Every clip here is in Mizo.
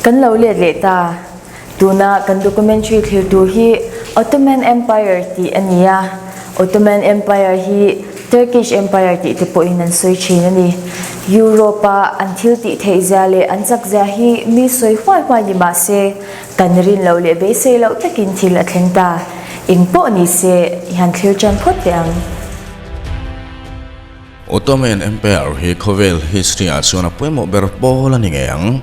Kan lo let leh ta. Tuna kan documentary thlir tur hi Ottoman Empire tih a ni a. Ottoman Empire hi Turkish Empire tih te pawhin an sawi thin a ni. Europe-a an thil tih theih zia leh an chak zia hi mi sawi huai huai ni mah se, kan rin loh leh beisei loh takin thil a thleng ta. Eng pawh ni se, i han thlir tan phawt teh ang. Ottoman Empire hi khawvel history-ah chuan a pawimawh ber pawl a ni ngei ang.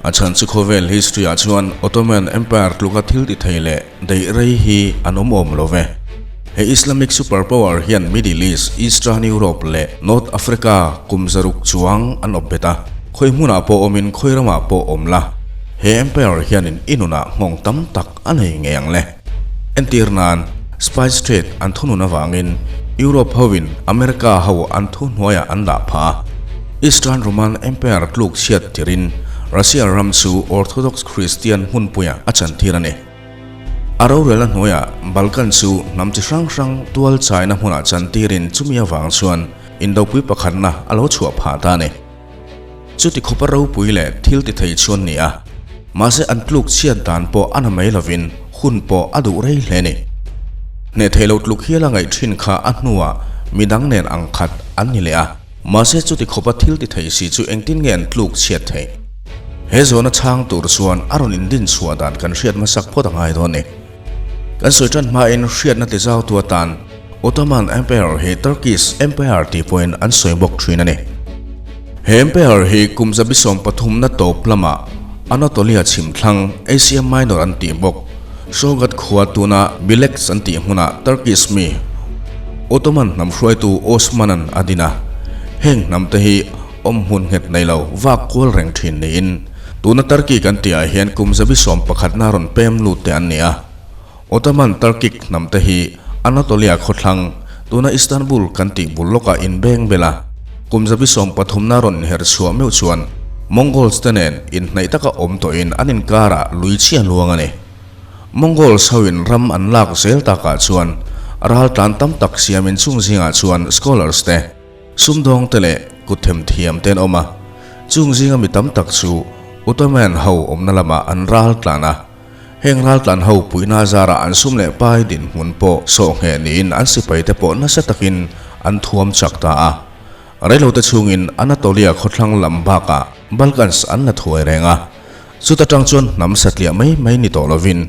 A chhan chu khawvel history-ah chuan Ottoman Empire tluka thil ti thei leh daih rei hi an awm awm lo ve. He Islamic superpower hian Middle East, Eastern Europe leh North Africa kum zaruk chuang an awp bet a, khawi hmunah pawh awmin khawi ramah pawh awm la, he empire hianin i nunah nghawng tam tak a nei ngei ang le. Entir nan, Spice Trade an thunun avangin Europe hoin America ho an thuhnuaiah an dah phah a. Eastern Roman Empire tluk chhiat tirin Russia ram chu Orthodox Christian hmunpuiah a chantir a ni. A rorelna hnuaiah Balkan chu hnam chi hrang hrang tual chaina hmunah chantirin chumi avang chuan indopui pakhatna a lo chhuah phah ta a ni. Chuti khawpa ropui leh thil ti thei chuan ni a, mahse an tluk chhiat dan pawh a na mai lovin hun pawh a duh rei hle ni. Hneh theih loh tluk hial a ngaih thin kha a hnuah midang nen ang khat an ni leh a, mahse chuti khawpa thil ti thei si chu engtin nge an tluk chhiat theih? He zawhna chhang tur chuan a rawn indin chhuah dan kan hriat hmasak phawt a ngai dawn ni. Kan sawi tan hmain hriatna ti zautu atan Ottoman Empire hi Turkish Empire tih pawhin an sawi bawk thin a ni. He empire hi kum zabi 13 na tawp lamah Anatolia chhim thlang Asia Minor an tih bawk Shogat khua tuna Bileks an tih hmunah Turkish mi Ottoman hnam hruaitu Osman-a'n a din a. Heng hnam te hi awm hmun nghet nei lo vak kual reng thin niin tuna Turkey kan tihah hian kum zabi 11 na rawn pem lut te an ni a. Ottoman Turkic hnam te hi Anatolia khawthlang, tuna Istanbul kan tih bul lawkah inbeng bel a, kum 13 na rawn inher chhuah meuh chuan Mongols te nen inhnaih taka awm tawhin an inkarah lui chhia luang a ni. Mongols hoin ram an lak zel takah chuan ral tlan tam tak siamin chung zingah chuan scholars te, sumdawng te leh kut themthiam te an awm a, chung zinga mi tam tak chu Ottoman ho awmna lamah an ral tlan a. Heng raltlan ho puihna zarah an sum leh pai dinhmun pawh sawh ngheh niin an sipaite pawh nasa takin an thuam chak ta a. Reilote chhungin Anatolia khawthlang lam bakah Balkans an la thuai reng a. Chuta tang chuan hnam satliah mai mai ni tawh lovin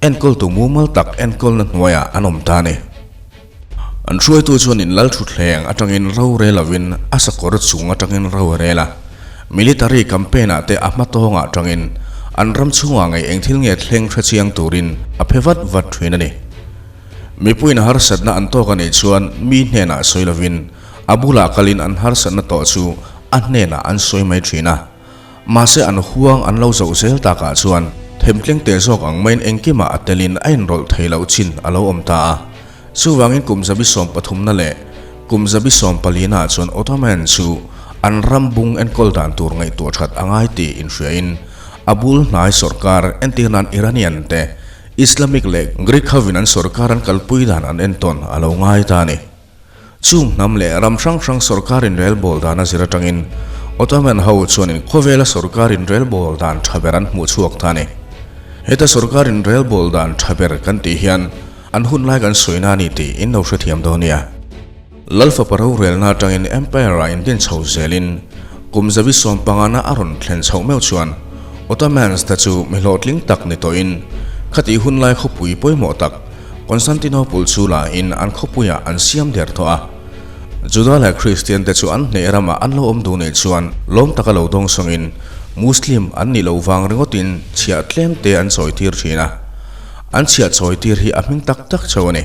enkawltu mumal tak enkawlna hnuaiah an awm ta a ni. An hruaitu chuan in lal thutthleng atangin ro rel lovin a sakawr chung atangin ro a rel a. Military campaign ah te a hma tawngah tangin an ram chhungah ngei eng thil nge thleng hre chiang turin a phe vat vat thin a ni. Mipuiin harsatna an tawk a nih chuan mi hnenah sawi lovin a bulah kalin an harsatna tawh chu a hnenah an sawi mai thin a. Mahse an huang an lo zoh zel takah chuan themtleng teh zawk ang maiin engkimah a telin a inrawlh thei loh chin a lo awm ta a. Chuvangin kum 13 na leh kum 14 ah chuan Ottoman chu an ram bung enkawl dan tur ngaihtuah that a ngai tih inhriain a bul hnai sorkar entir nan Iranian te, Islamic leh Greek hovin an sorkar an kalpui dan an entawn a lo ngai ta a ni. Chung hnam leh ram hrang hrang sorkar inrelbawl dan a zir atangin Ottoman ho chuanin khawvela sorkar inrelbawl dan tha ber an hmuh chhuak ta a ni. Heta sorkar inrelbawl dan tha ber kan tih hian an hun lai kan sawi na a ni tih in lo hrethiam dawn nia. Lal fapa rorelna atangin Empire-a indin chho zelin kum 15 na a rawn thlen chhoh meuh chuan Ottomans te chu mi hlawhtling tak ni tawhin khatih hun lai khawpui pawimawh tak Constantinople chu la in an khawpuiah an siam der tawh a. Juda leh Kristian te chu an hneh ramah an lo awm duh nih chuan lawm taka lo dawng sawngin Muslim an nih loh vang ringawtin chhiah tlem te an chawi tir thin a. An chhiah chawi tir hi a hming tak tak chauh a ni.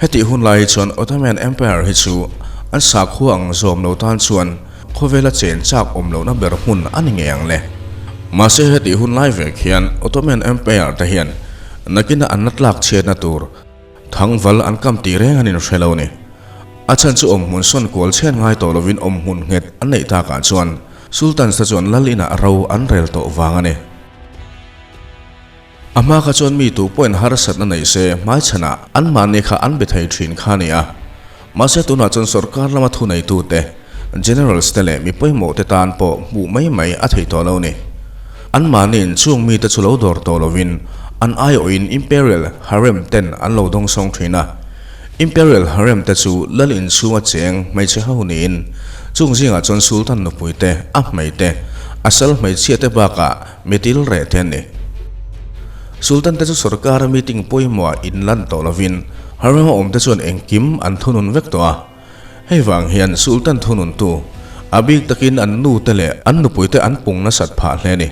Hetih hun lai hi chuan Ottoman Empire hi chu an sakhua ang zawm lo tan chuan khawvela chen chak awm lohna ber hmun a ni ngei ang le. Mahse hetih hun lai vek hian Ottoman Empire te hian Nakina an la tlak chhiatna tur thangval an kam tih reng an inhre lo ni. A chhan chu awmhmun sawn kual chhiat ngai tawh lovin awmhmun nghet an neih takah chuan Sultans te chuan lal inah ro an rel tawh vang a ni. A hma kha chuan mi tu pawhin harsatna nei se hmaichhanah anmahni kha an be thei thin kha a ni a. Mahse tunah chuan sorkar lama thuneitute, Generals te leh mi pawimawh te tan pawh hmuh mai mai a thei tawh lo ni. Anmahniin chung mite chu lo dawr tawh lovin an aiawhin Imperial Harem ten an lo dawngsawng thin a. Imperial Harem te chu lal inchhunga cheng hmeichhe ho niin chung zingah chuan Sultan nupui te, a hmei te, a sal hmeichhia te bakah mitil reh te an ni. Sultan te chu sorkara meeting pawimawhah inlan tawh lovin Harem a awm te chuan engkim an thunun vek tawh a. Hei vang hian Sultan thununtu, a bik takin an nute leh an nupuite an pung nasat phah hle a ni.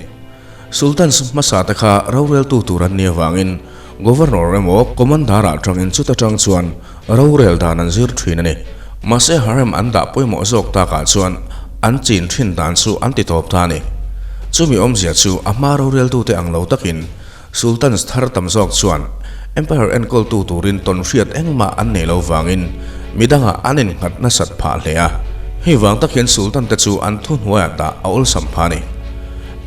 Sultans hmasa te kha roreltu tur an nih avangin Governor emaw Commander-ah tangin chuta tang chuan rorel dan an zir thin a ni. Mahse Harem an dah pawimawh zawk takah chuan an chin thin dan chu an ti tawp ta a ni. Chumi awmzia chu a hma roreltute ang lo takin Sultans thar tam zawk chuan Empire enkawltu turin tawn hriat engmah an nei lo vangin midangah an innghat nasat phah hle a. Hei vang tak hian Sultan te chu an thuhnuaiah dah a awlsam phah a ni.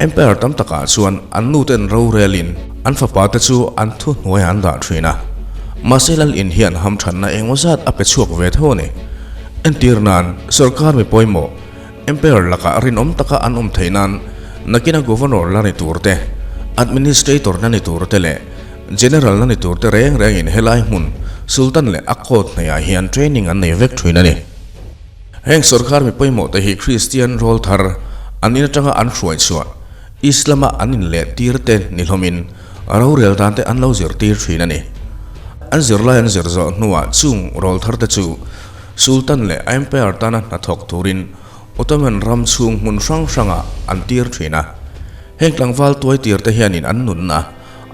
Empire tam takah chuan an nuten rorelin an fapa te chu an thuhnuaiah an dah thin a. Mahse lal in hian hamthanna engmaw zat a pe chhuak ve tho a ni. Entir nan, sorkar mi pawimawh, Empire lakah rinawm taka an awm theih nan nakina Governor la ni tur te, Administrator la ni tur te leh General la ni tur te reng rengin helai hmun Sultan leh a court hnaihah hian training an nei vek thin a ni. Heng sorkar mi pawimawh te hi Kristian rawl thar an in atanga an hruai chhuah Islam-a an inleh tir te ni hlawmin rorel dan te an lo zirtir thin a ni. An zirlai an zir zawh hnuah chung rawl thar te chu Sultan leh a empire tana hnathawk turin Ottoman ram chhung hmun hrang hrangah an tir thin a. Heng tlangval tuai tirte hianin an nunna,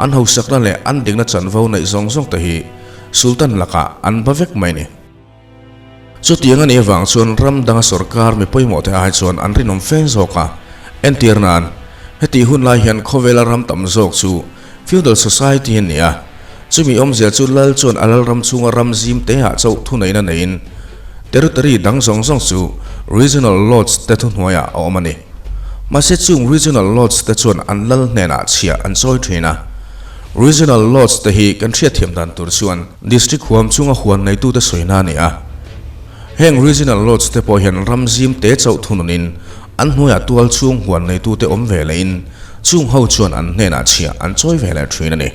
an hausakna leh an dikna chanvo neih zawng zawng te hi Sultan lakah an ba vek mai ni. Chutiang a nih avang chuan ram danga sorkar mi pawimawh te ai chuan an rinawm fe zawk a. Entir nan, hetih hun lai hian khawvela ram tam zawk chu Feudal society a ni a, chumi awmzia chu lal chuan a lalram chhunga ram zim te ah chauh thuneihna neiin territory dang zawng zawng chu regional lords te thuhnuaiah a awm a ni. Mahse chung regional lords te chuan an lal hnenah chhiah an chawi thin a. Regional lords te hi kan hriatthiam dan tur chuan district huam chunga huan neitute sawina a ni a. Heng regional lords te pawh hian ram zim te chauh thununin An hnuaiah tual chhung huan neitute awm ve lehin chung ho chuan an hnenah chhiah an chawi ve leh thin a ni.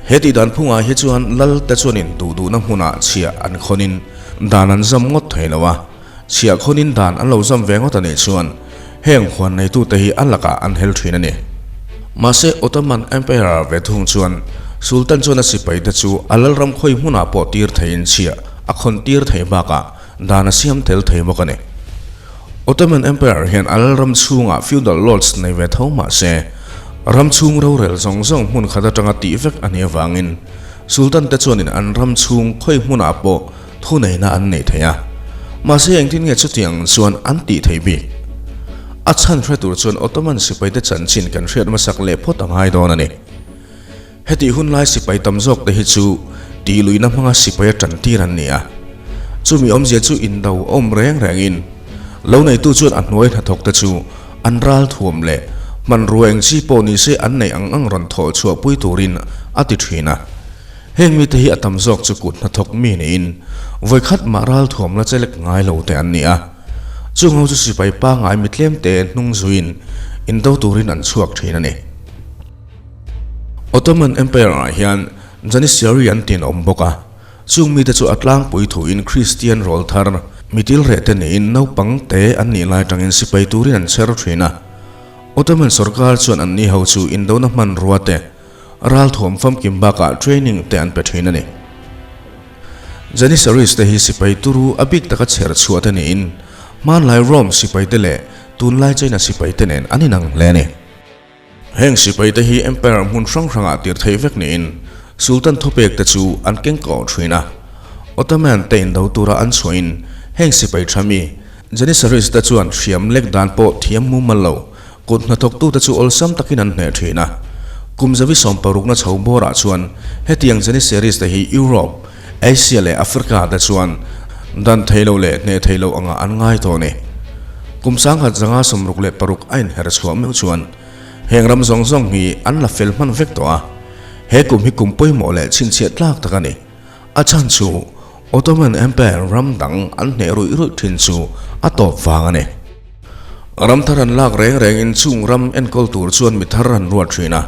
He tihdan phungah hi chuan lal te chuanin duh duhna hmunah chhiah an khawnin dan an zam ngawt thei lo a, chhiah khawnin dan an lo zam ve ngawt a nih chuan heng huan neitute hi a lakah an hel thin a ni. Mahse Ottoman Empire ve thung chuan Sultan chuan a sipaite chu a lalram khawi hmunah pawh tir theiin chhiah a khawn tir thei bakah Dan a siam tel thei bawk a ni. Ottoman Empire hian a lalram chhungah feudal lords nei ve tho mah se, ram chhung rorel zawng zawng hmun khat atanga tih vek a nih avangin Sultan te chuanin an ram chhung khawi hmunah pawh thuneihna an nei thei a. Mahse engtin nge chutiang chuan an tih theih bik? A chhan hre tur chuan Ottoman sipaite chanchin kan hriat hmasak leh phawt a ngai dawn a ni. Hetih hun lai sipai tam zawk te hi chu tih luihna hmanga sipai a tan tir an ni a. Chumi awmzia chu indo awm reng rengin lo neitu chuan a hnuai hnathawk te chu an ral thuam leh hmanrua eng chi pawh ni se an neih ang ang rawn thawh chhuah pui turin a ti thin a. Heng mite hi a tam zawk chu kut hnathawk mi niin vawikhat mah ral thuam la chelek ngai lo te an ni a. Chung ho chu sipai pangngai mi tlem te hnung zuiin indo turin an chhuak thin a ni. Ottoman Empire ah hian Janissary an tin awm bawk a, chung mite chu a tlangpui thuin Kristian rawl thar mitil reh te niin naupang te an nih lai tangin sipai turin an chher thin a. Ottoman sorkar chuan anni ho chu indona hmanrua te, ralthuam famkim bakah training te an pe thin a ni. Janissaries te hi sipai turu a bik taka chher chhuah te niin hmanlai Rome sipai te leh tunlai China sipai te nen an inang hle a ni. Heng sipaite hi Empire hmun hrang hrangah tir theih vek niin Sultan thupek te chu an keng kawh thin a. Ottoman te indo tura an chhuahin heng sipai tha mi Janissaries te chuan hriam lek dan pawh thiam mumal lo kut hnathawktute chu awlsam takin an hneh thin a. Kum zavi sawmparukna chho bawrah chuan hetiang Janissaries te hi Europe, Asia leh Africa te chuan dan thei lo leh hneh thei lo angah an ngai tawh a ni. Kum 1966 a inher chhuah meuh chuan heng ram zawng zawng hi an la fel hman vek tawh a, he kum hi kum pawimawh leh chhinchhiah tlak tak a ni. A chhan chu Ottoman Empire ram dang an hneh ruih ruih thin chu a tawp vang a ni. Ram thar an lak reng rengin chung ram enkawl tur chuan mi thar an ruat thin a.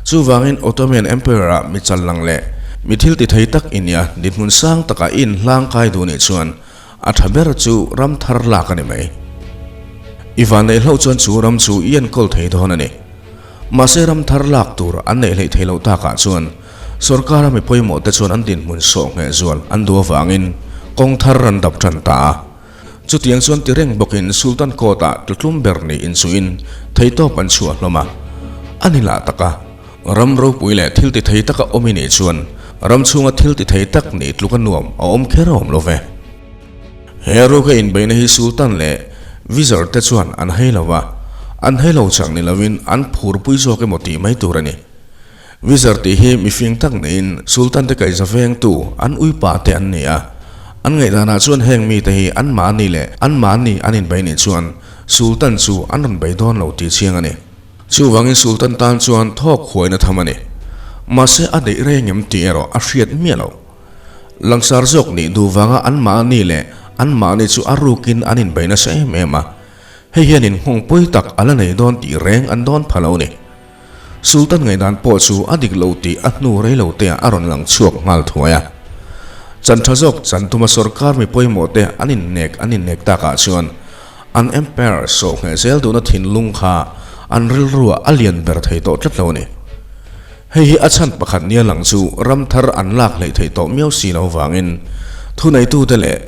Chuvangin Ottoman Empire-ah mi chal lang leh mi thil ti thei tak i nia dinhmun sang takah i inhlang kai duh nih chuan a tha ber chu ram thar lak a ni mai. I vanneih hlauh chuan chu ram chu i enkawl thei dawn a ni. Mahse ram thar lak tur an neih hleih theih loh takah chuan sorkara mi pawimawh te chuan an dinhmun sawh ngheh zual an duh avangin kawng thar an dap tan ta a. Chutiang chuan ti reng bawkin Sultan Court-ah tutlum ber nih inchuhin theitawp an chhuah hlawm a. A ni lah tak a, ram ropui leh thil ti thei taka awm i nih chuan ram chhunga thil ti thei tak nih tluka nuam a awm kher awm lo ve. He ruka inbeihna hi Sultan leh Vizier te chuan an hei lo va, an hei lo chang ni lovin an phurpui zawk emaw tih mai tur a ni. Vizier tih hi mifing tak niin Sultan te kaihza vengtu an uipa te an ni a. An ngaihdanah chuan heng mite hi anmahni leh anmahni an inbei nih chuan Sultan chu an rawn bei dawn lo tih chiang a ni. Chuvangin Sultan tan chuan thawk huaina tham a ni. Mahse a deih reng em tih erawh a hriat miah lo. Langsar zawk nih duh vanga anmahni leh anmahni chu a rukin an inbei nasa em em a. Hei hian inhmawng pawi tak a la nei dawn tih reng an dawn pha lo a ni. Sultan ngaihdan pawh chu a dik lo tih a hnu rei lo te ah a rawn lang chhuak nghal thuai a. Chan tha zawk chan tuma sorkar mi pawimawh te an innek an innek tak ah chuan an Empire sawh ngheh zel duhna thinlung kha an rilruah a lian ber thei tawh tlat lo a ni. Hei hi a chhan pakhat nia lang chu ram thar an lak hleih theih tawh miau si lo vangin thuneitute leh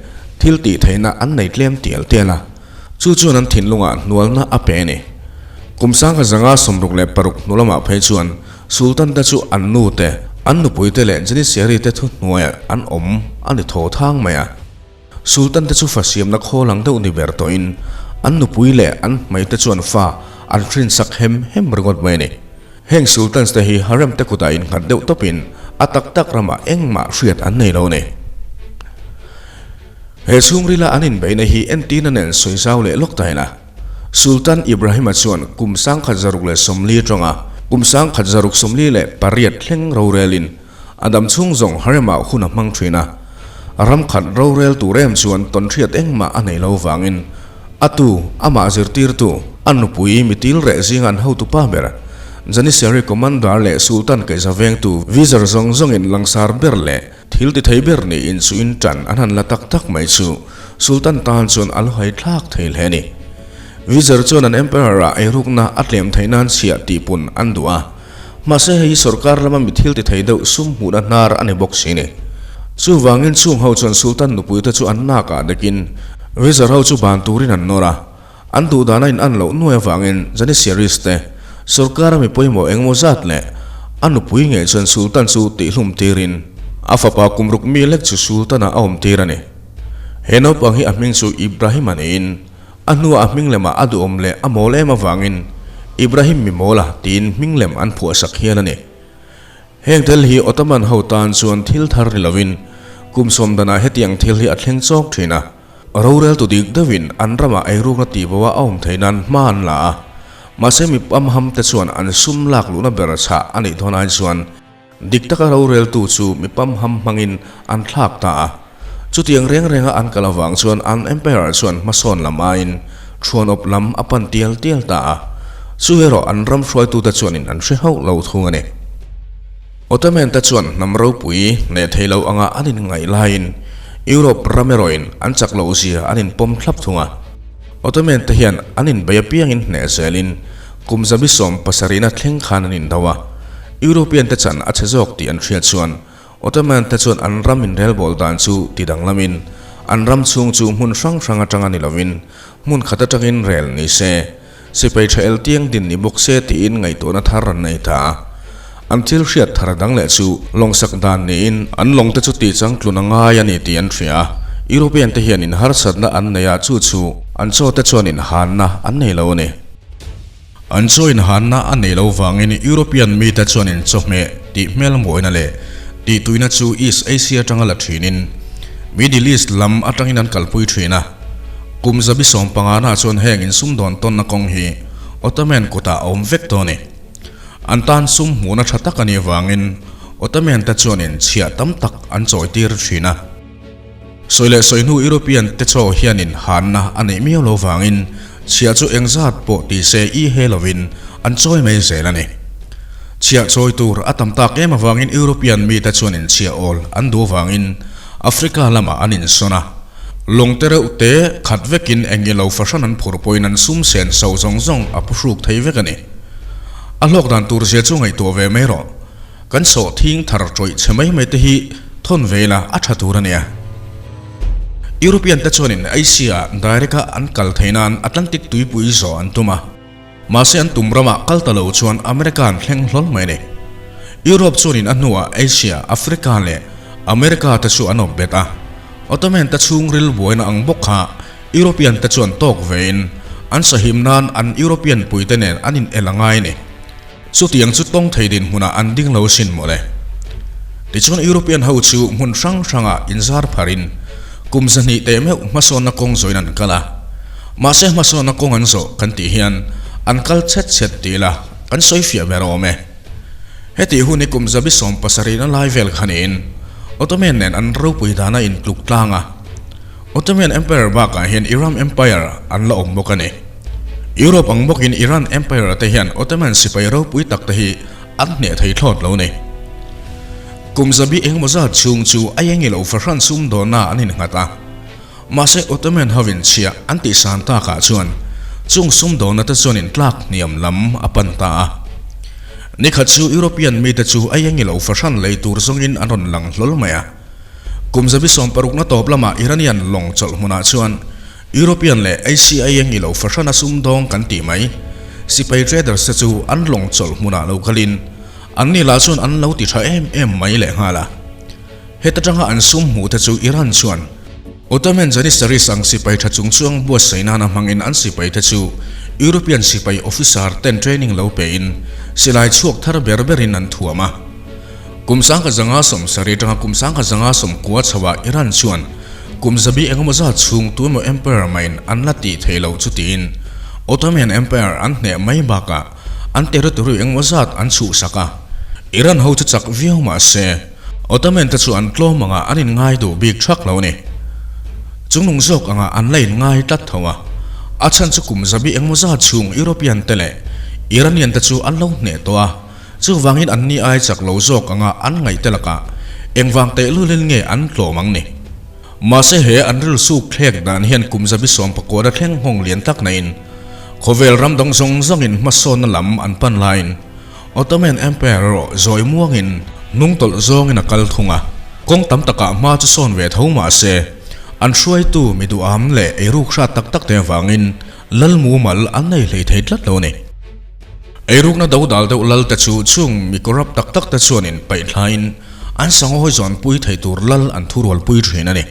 thil tih theihna an nei tlem tial tial a. Chu chuan an thinlungah hnualna a pe a ni. Kum sangha zanga 66 hnu lamah phei chuan Sultan te chu an nu te, an nupui te leh Janissary te thuhnuaiah an awm a ni thaw thang mai a. Sultan te chu fa siamna khawl ang deuh ni ber tawhin an nupui leh an hmei te chuan fa an hrinsak hem hem ringawt mai a ni. Heng Sultans te hi harem te kutah innghat deuh tawpin a tak tak ramah engmah hriat an nei lo a ni. He chhungrila an inbeihna hi entirna nen sawi zau leh lawk ta ila. Sultan Ibrahima chuan kum 1640 atanga kum 1648 thleng rorelin a dam chhung zawng haremah hun a hmang thin a. Ram khat rorel tur em chuan tawnhriat engmah a nei lo vangin a tu, amah zirtirtu, a nupui mitil reh zinga an hotupa ber Janissary Commander leh Sultan kaihza vengtu Vizier zawng zawngin langsar ber leh Thil ti thei ber niin chu in tan an han la tak tak mai chu Sultan tan chuan a lo hai thlak thei hle a ni. Vizier chuan an Emperor ah eirukna a tlem theih nan chhiah tih pun an duh a, mahse hei hi sorkar lama mi thil ti thei deuh sum hmuhna hnar a ni bawk si ni. Chuvangin chung ho chuan Sultan nupui te chu an nak ah dekin Vizier ho chu ban turin an nawr a, An duhdan a in-an loh nuai avangin Janissaries te sorkara mi pawimawh engemaw zat leh a nupui ngei chuan Sultan chu tihhlum tirin a fapa kum ruk mi lek chu Sultan-ah a awm tir a ni. He naupang hi a hming chu Ibrahim a niin a hnuah a hming lemah a duhawm leh a mawl em avangin Ibrahim mi mawla tiin hming lem an phuahsak hial a ni. Heng thil hi Ottoman ho tan chuan thil thar ni lovin kum sawm danah hetiang thil hi a thleng chawk thin a. Roreltu dik deuhin an ramah eirukna tihbo a awm theih nan hma an la a, mahse mi pamham te chuan an sum lak luhna ber chhah a nih dawn ai chuan dik taka roreltu chu mi pamham hmangin an thlak ta a. Chutiang reng renga an kal avang chuan an Empire chuan hmasawn lam aiin thuanawp lam a pan tial tial ta a, chu erawh an ram hruaitute chuanin an hre hauh lo thung a ni. Ottoman te chuan hnam ropui hneh thei lo anga an inngaih laiin Europe ram erawhin an chak loh zia an inpawm thlap thung a. Ottoman te hian an inbei apiangin hneh zelin kum zabi sawm pasarihna thleng khan an indo a. European te chan a chhe zawk tih an hriat chuan Ottoman te chuan an ram inrelbawl dan chu ti danglamin an ram chhung chu hmun hrang hrang atanga ni lovin hmun khat atangin rel ni se. Sipai tha el tiang din ni bawk se tiin ngaihtuahna thar an nei ta a. An thil hriat thar dang leh chu lawngsak dan niin an lawng te chu tih changtlun a ngai a ni tih an hria a. European te hian inharsatna an nei a chu chu an chaw te chuan inhanna an nei lo a ni. An chaw inhanna a nei lo vangin European mite chuan in chawhmeh tih hmel mawina leh tih tuina chu East Asia atanga la thinin Middle East lam atangin an kalpui thin a. Kum zabi 15 na chuan heng insumdawn tawnna kawng hi Ottoman kutah a awm vek dawn a ni. An tan sum hmuhna tha tak a nih avangin Ottoman te chuanin chhiah tam tak an chawi tir thin a. Sawi leh sawi hnu European te chaw hianin hanna a neih miau lo vangin Chhiah chu engzat pawh ti se i he lovin an chawi mai zel a ni. Chhiah chawi tur a tam tak em avangin European mite chuan inchhiah awl an duh avangin Africa lamah an insawn a. Lawng te reuh te khat vekin eng nge lo fahran an phur pawhin an sum sen so zawng zawng a pu hruk thei vek a ni. A hlawk dan tur zia chu ngaihtuah ve mai rawh. Kan sawh thing thar tawih chhe mai mai te hi thawn ve ila a tha tur a nia. European te chuanin Asia direct a an kal theih nan Atlantic tuipui zawh an tum a. Mahse an tum ramah kal ta lo chuan America an thleng hlawl mai a ni. Europe chuanin a hnuah Asia, Africa leh America te chu an awp bet a. Ottoman te chhungril buaina ang bawk kha European te chuan tawk vein an sahim nan an European puite nen an in el a ngai a ni. Chutiang chu tawng thei dinhmunah an ding lo sin mawle. Tichuan European ho chu hmun hrang hrangah inzar pharin kum 200 teh meuh hmasawnna kawng zawin an kal a. Mahse hmasawnna kawng an zawh kan tih hian an kal chhet chhet ti ila kan sawi fiah ber awm e. Hetih hun hi kum 170 na lai vel kha niin Ottoman nen an ropui dana intluk tlang a. Ottoman Empire bakah hian Iram Empire an la awm bawk a ni. Europe ang bawkin Iran Empire te hian Ottoman sipai ropui tak te hi an hneh thei thlawt lo ni. Kum zabi engemaw zat chhung chu a engi lo fahran sumdawnna an innghat a. Mahse Ottoman hovin chhiah an tihsan takah chuan chung sumdawnna te chuan intlak hniam lam a pan ta a. Nikhat chu European mite chu a engi lo fahran lei tur zawngin an rawn lang hlawl mai a. Kum 160na tawp lamah Iranian lawng chawlh hmunah chuan European leh Asia eng i lo fahran a sumdawng kan tih mai. Sipai traders te chu an lawng chawlh hmunah lo kalin an ni lah chuan an lo ti tha em em mai lehnghal a. Heta tanga an sum hmuh te chu Iran chuan Ottoman Janissaries ang sipai tha chung chuang buatsaih nana hmangin an sipai te chu European sipai officer ten training lo pein silai chhuak thar ber berin an thuam a. Kum 1970 atanga kum 1990 chhoah Iran chuan kum zabi engemaw zat chhung tuemaw Emperor maiin an la tih theih loh chu tiin Ottoman Empire an hneh mai bakah an territory engemaw zat an chhuhsak a. Iran ho chu chak viau mah se Ottoman te chu an tlawm anga an inngai duh bik thak lo a ni. Chungnung zawk anga an la inngai tlat tho a, a chhan chu kum zabi engemaw zat chhung European te leh Iranian te chu an lo hneh tawh a. Chuvangin an ni ai chak lo zawk anga an ngaih te lakah engvang tehlulin nge an tlawm ang ni? Mahse he an rilsuk thlek dan hian kum 190 a thleng nghawng lian tak naiin khawvel ram dang zawng zawngin hmasawnna lam an pan laiin Ottoman Empire erawh zawi muangin hnungtawlh zawngin a kal thung a. Kawng tam takah hma chu sawn ve tho mahse an hruaitu mi duham leh eiruk hrat tak tak te avangin lal mumal an nei hlei thei tlat lo a ni. Eirukna do dal deuh lal te chu chung mi corrupt tak tak te chuanin paih thlain an sangawi zawnpui thei tur lal an thurualpui thin a ni.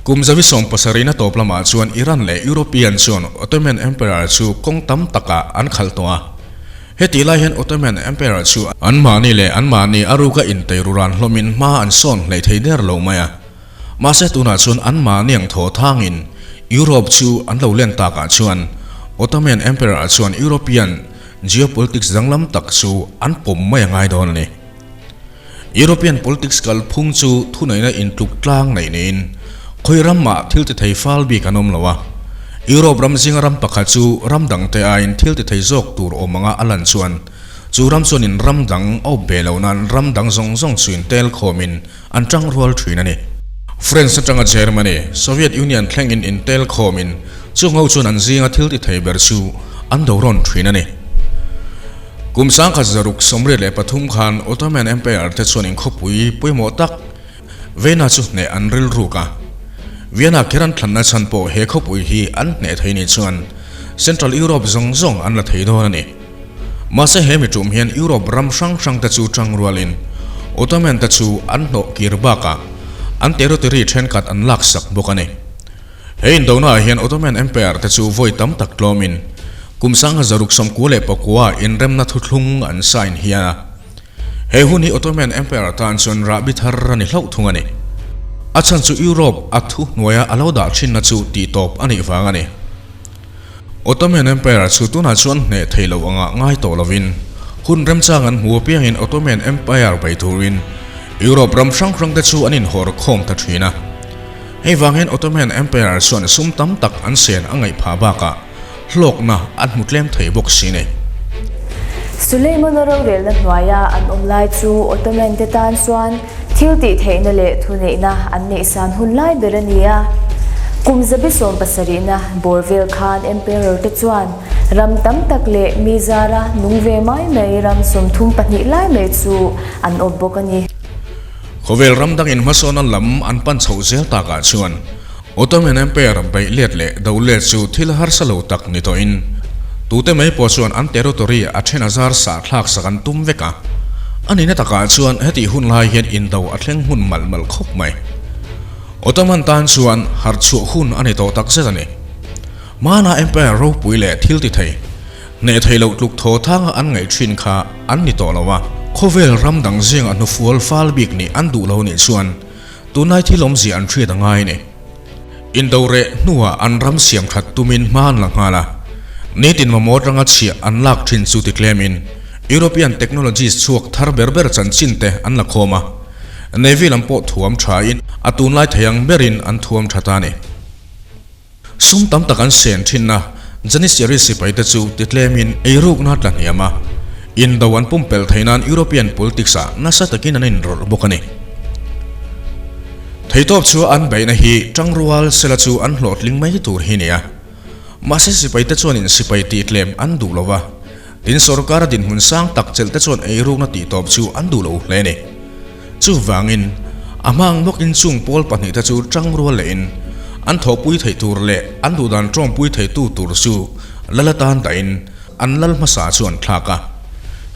Kum 170na tawp lamah chuan Iran leh European chuan Ottoman Empire chu kawng tam takah an khalh tawh a. Hetih lai hian Ottoman Empire chu anmahni leh anmahni a ruka inteiru ran hlawmin hma an sawn hlei thei der lo mai a. Mahse tunah chuan anmahni ang thaw thangin Europe chu an lo len takah chuan Ottoman Emperor ah chuan European geopolitics danglam tak chu an pawm mai a ngai dawn a ni. European politics kalphung chu thuneihna intluk tlang neih niin khawi ram mah thil ti thei fal bik an awm lo a. Europe ram zinga ram pakhat chu ram dangte aiin thil ti thei zawk tur awm anga a lan chuan chu ram chuanin ram dang a awp ve lo nan ram dang zawng zawng chu intel khawmin An tang rual thin a ni. France atanga Germany, Soviet Union thlengin intel khawmin chung ho chuan an zinga thil ti thei ber chu an do rawn thin a ni. Kum 1683 khan Ottoman Empire te chuan inkhawpui pawimawh tak Vienna chu hneh an rilruk a. Vienna kher an thlanna chhan pawh he khawpui hi an hneh thei ni chuan Central Europe zawng zawng an la thei dawn a ni. Mahse he mi tum hian Europe ram hrang hrang te chu tang rualin Ottoman te chu an hnawh kir bakah an territory thenkhat an laksak bawk a ni. He indona ah hian Ottoman Empire te chu vawi tam tak tlawmin kum 1699 inremna thuthlung an sign hian a. He hun hi Ottoman Empire tan chuan rahbi thar a ni hlauh thung a ni. A chhan chu Europe a thuhnuaia a lo dah thinna chu tihtawp a nih vang a ni. Ottoman Empire chu tunah chuan hneh thei lo anga ngai tawh lovin, hun remchang an hmu apiangin Ottoman Empire bei turin Europe ram hrang hrang te chu an inhawr khawm ta thin a. Hei vang hian Ottoman Empire chuan sum tam tak an sen a ngaih phah bakah hlawkna an hmu tlem thei bawk si ni. Suleimana rorelna hnuaia an awm lai chu Ottoman te tan chuan thil tih theihna leh thuneihna an neihsan hun lai ber a ni a. Kum 17%na bawr vel khan Emperor te chuan ram tam tak leh mi zara nung ve mai mai ram 32 lai mai chu an awp bawk a ni. Khawvel ram dangin hmasawnna lam an pan chhoh zel takah chuan Ottoman Empire beih let leh do let chu thil harsa lo tak ni tawhin tute mai pawh chuan an territory a then a zar sah thlak sak an tum vek a. A nihna takah chuan hetih hun lai hian indo a thleng hmun malh malh khawp mai. Ottoman tan chuan harh chhuah hun a ni tawh takzet a ni. Hmana Empire ropui leh thil ti thei Hneh thei loh tluk thaw thanga an ngaih thin kha an ni tawh lo a, khawvel ram dang zinga hnufual fal bik nih an duh lo nih chuan tunlai thil awmzia an hriat a ngai a ni. Indo reh hnuah an ram siam that tumin hma an la nghal a, nitin mamawh atanga chhiah an lak thin chu ti tlemin European technologies chhuak thar ber ber chanchin te an la khawm a, Navy lam pawh thuam thain a tunlai thei ang berin an thuam tha ta a ni. Sum tam tak an sen thin a, Janissary sipai te chu ti tlemin eirukna tla hniam a, indo an pumpelh theih nan European politics ah nasa takin an inrawlh bawk a ni. Theitawp chu an beihna hi tangrual sela chu an hlawhtling mai tur hi nia. Mahse sipai te chuanin sipai tih tlem an duh lo va, tin sorkara dinhmun sang tak chelh te chuan eirukna tihtawp chu an duh lo hle a ni. Chuvangin, a hmang bawkin chung pawl pahnihte chu tangrual lehin an thawhpui theih tur leh an duhdan tawngpui theitu tur chu lal atan dahin an lal hmasa chu an thlak a.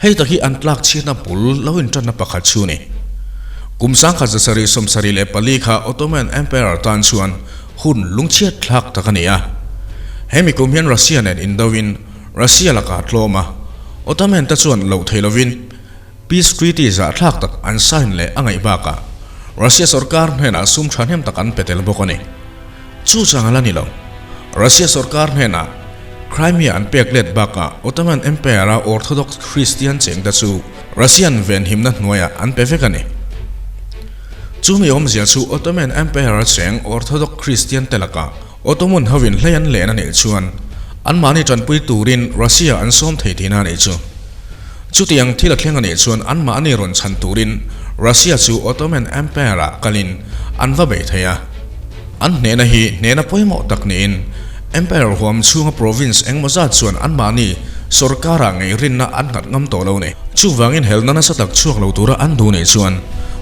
Hei tak hi an tlak chhiatna bul lo intanna pakhat chu a ni. Kum 1774 kha Ottoman Emperor tan chuan hun lungchhiat thlak tak a ni a. Hemi kum hian Russia nen indoin Russia lakah tlawm a, Ottoman te chuan loh thei lovin, Peace Treaty zahthlak tak an sign leh a ngaih bakah Russia sorkar hnenah sum thahnem tak an pe tel bawk a ni. Chu chang a la ni lo. Russia sorkar hnenah Crimea an pek let bakah Ottoman Empire-a Orthodox Christian chengte chu Russian venhimna hnuaiah an pe vek a ni. Chumi awmzia chu Ottoman Empire-a cheng Orthodox Christian te lakah Ottoman hovin hlei an len a nih chuan anmahni tanpui turin Russia an sawm thei tihna a nih chu. Chutiang thil a thleng a nih chuan anmahni rawn chhan turin Russia chu Ottoman Empire-ah kalin an va bei thei a. An hnehna hi hnehna pawimawh tak niin Empire huam chhunga province engmaw zat chuan anmahni sorkarah ngei rinna an nghat ngam tawh lo ni. Chuvangin helna nasa tak chhuak lo tura an duh nih chuan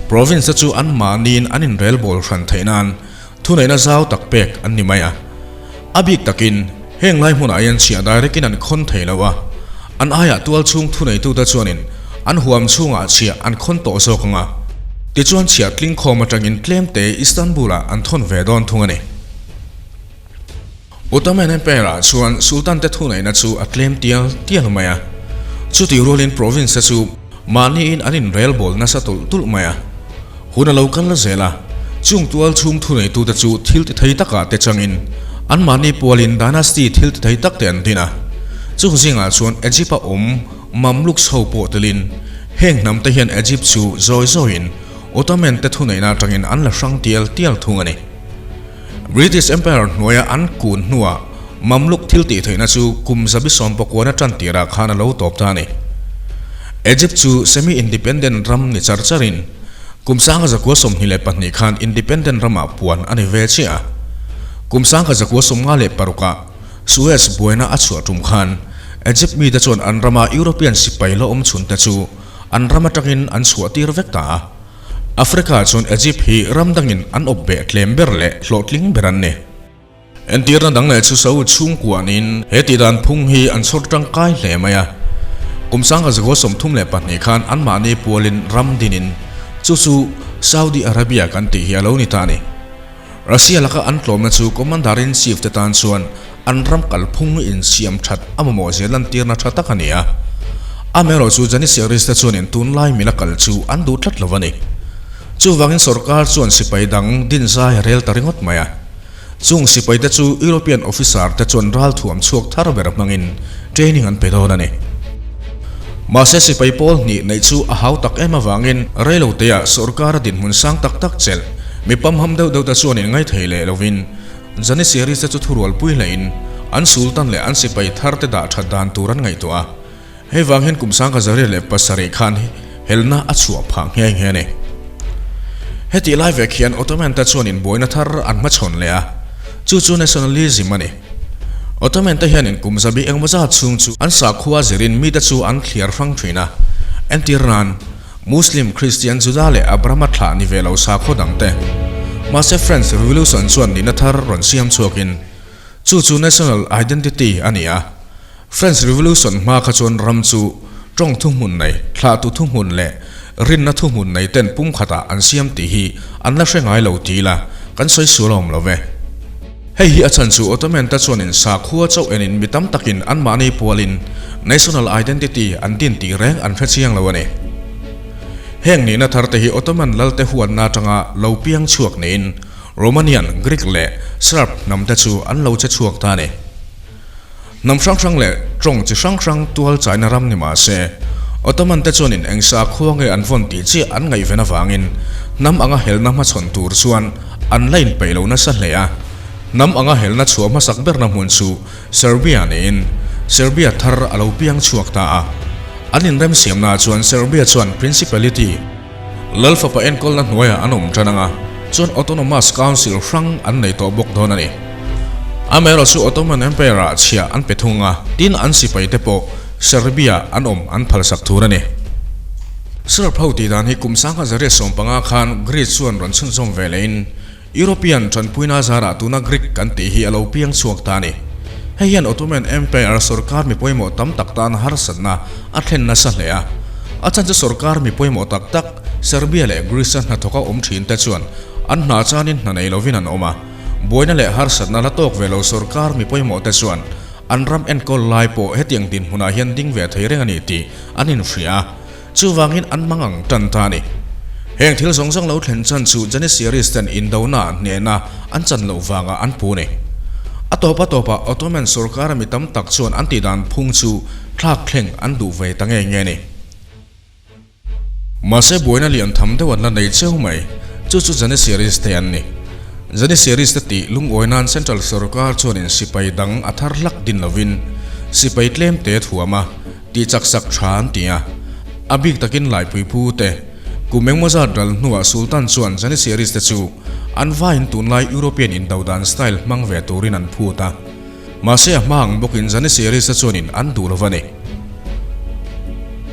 province te chu anmahniin an inrelbawl hran theih nan Thuneihna zau tak pek an ni mai a. A bik takin, heng lai hmunah hian chhiah direct-in an khawn thei lo a, an aiah tual chhung thuneitute chuanin an huam chhungah chhiah an khawn tawh zawk ang a. Tichuan chhiah tlingkhawm atangin tlemte Istanbul-ah an thawn ve dawn thung a ni. Ottoman Empire-ah chuan Sultan-te thuneihna chu a tlem tial tial mai a. Chutih rualin province-te chu mahniin an inrelbawl nasa tulh tulh mai a. Hun a lo kal zel a, chung tual chhung thuneitute chu thil ti thei takah te changin anmahni pualin dynasty thil ti thei takte an din a. Chung zingah chuan Egypt-a awm Mamluks ho pawh telin heng hnamte hian Egypt chu zawi zawiin Ottoman-te thuneihna atangin an la hrang tial tial thung a ni. British Empire hnuaia an kun hnuah Mamluk thil tih theihna chu kum 19 tan tirah khan a lo tawp ta a ni. Egypt chu semi-independent ram ni char charin kum 1922 khan independent ramah puan a ni ve chiah a. Kum 1956 ah Suez buaina a chhuah tum khan Egypt mite chuan an rama European sipai la awm chhunte chu an ram atangin an chhuah tir vek ta a. Africa chuan Egypt hi ram dangin an awp beh tlem ber leh hlawhtling ber an ni. Entirna dang leh chu Saul chhungkuanin he tihdan phung hi an chhawr tangkai hle mai a. Kum 1932 khan anmahni pualin ram dinin chu chu Saudi Arabia kan tih hi a lo ni ta a ni. Russia laka an tlawmna chu Commander-in-Chief te tan chuan an ram kalphung insiam that a mamawh zia lantirna tha tak a ni a. Amaherawh chu Janissaries te chuanin tunlai mila kal chu an duh tlat lo a ni. Chuvangin sorkar chuan sipai dang din zai a rel ta ringawt mai a. Chung sipai te chu European officer te chuan ralthuam chhuak thar ber hmangin training an pe dawn a ni. Mahse sipai pawl hnih neih chu a hau tak em avangin reiloteah sorkara dinhmun sang tak tak chelh mi pamham deuh deuh te chuan inngaithei leh lovin Janissaries te chu thurualpui hlein An sultan leh an sipai thar te dah that dan tur an ngaihtuah a. Hei vang hian kum 1707 khan helna a chhuah phah nghe nghe a ni. Hetih lai vek hian Ottoman te chuan inbuaina thar an hmachhawn leh a, chu chu nationalism a ni. Ottoman te hianin kum zabi engmaw zat chhung chu an sakhua zirin mite chu an thliar hrang thin a. Entir nan, Muslim, Kristian, Juda leh Abrahama thlah ni ve lo sakhaw dang te. Mahse French Revolution chuan nihna thar rawn siam chhuakin chu chu national identity a ni a. French Revolution hma kha chuan ram chu tawng thuhmun nei, thlahtu thuhmun leh rinna thuhmun nei ten pumkhatah an siam tih hi an la hre ngai lo ti ila kan sawi sual awm lo ve. Hei hi a chhan chu Ottoman te chuanin sakhua chauh enin mi tam takin anmahni pualin national identity an din tih reng an hre chiang lo a ni. Heng nihna thar te hi Ottoman lalte huatna atanga lo piang chhuak niin Romanian, Greek leh Serb hnam te chu an lo che chhuak ta a ni. Hnam hrang hrang leh tawng chi hrang hrang tual chaina ram ni mah se, Ottoman te chuanin eng sakhua nge an vawn tih chiah an ngaihven avangin hnam anga helna hmachhawn tur chuan an la inpeih lo nasa hle a. Hnam anga helna chhuah hmasak berna hmun chu Serbia niin Serbia thar a lo piang chhuak ta a. An inremsiamnaah chuan Serbia chuan Principality, Lal fapa enkawlna hnuaiah an awm tan anga, chuan Autonomous Council hrang an nei tawh bawk dawn a ni. Amaherawhchu chu Ottoman Empire-ah chhiah an pe thung a, tin an sipai te pawh Serbia an awm an phalsak thur a ni. Serb ho tih dan hi kum 1915 khan Greece chuan rawn chhunzawm ve lehin European tanpuina zarah tuna Greek kan tih hi a lo piang chhuak ta a ni. Hei hian Ottoman Empire sorkar mi pawimawh tam tak tan harsatna a thlen nasa hle a. A chan chu sorkar mi pawimawh tak tak Serbia leh Greece-a hnathawka awm thin te chuan an hna chanin hna nei lovin an awm a. Buaina leh harsatna la tawk ve lo sorkar mi pawimawh te chuan an ram enkawl lai pawh hetiang dinhmunah hian ding ve thei reng a ni tih an inhria a. Chuvangin an mang ang tan ta a ni. Heng thil zawng zawng lo thlen chan chu Janissaries ten indona hnehna an chan loh vangah an pu a ni. A tawp a tawpah Ottoman sorkara mi tam tak chuan an tihdan phung chu thlak thleng an duh ve ta nge nge a ni. Mahse buaina lian tham deuh an la nei cheu mai, chu chu Janissaries te an ni. Janissaries te tih lungawi nan Central sorkar chuanin sipai dang a thar hlak din lovin sipai tlem te thuam a, Tih chak sak tha an ti a, a bik takin Laipui pu te, kum engmaw zat ral hnuah Sultan chuan Janissaries te chu an vaiin tunlai European indodan style hmang ve turin an phut a. Mahse a hma ang bawkin Janissaries te chuanin an duh lo va ni.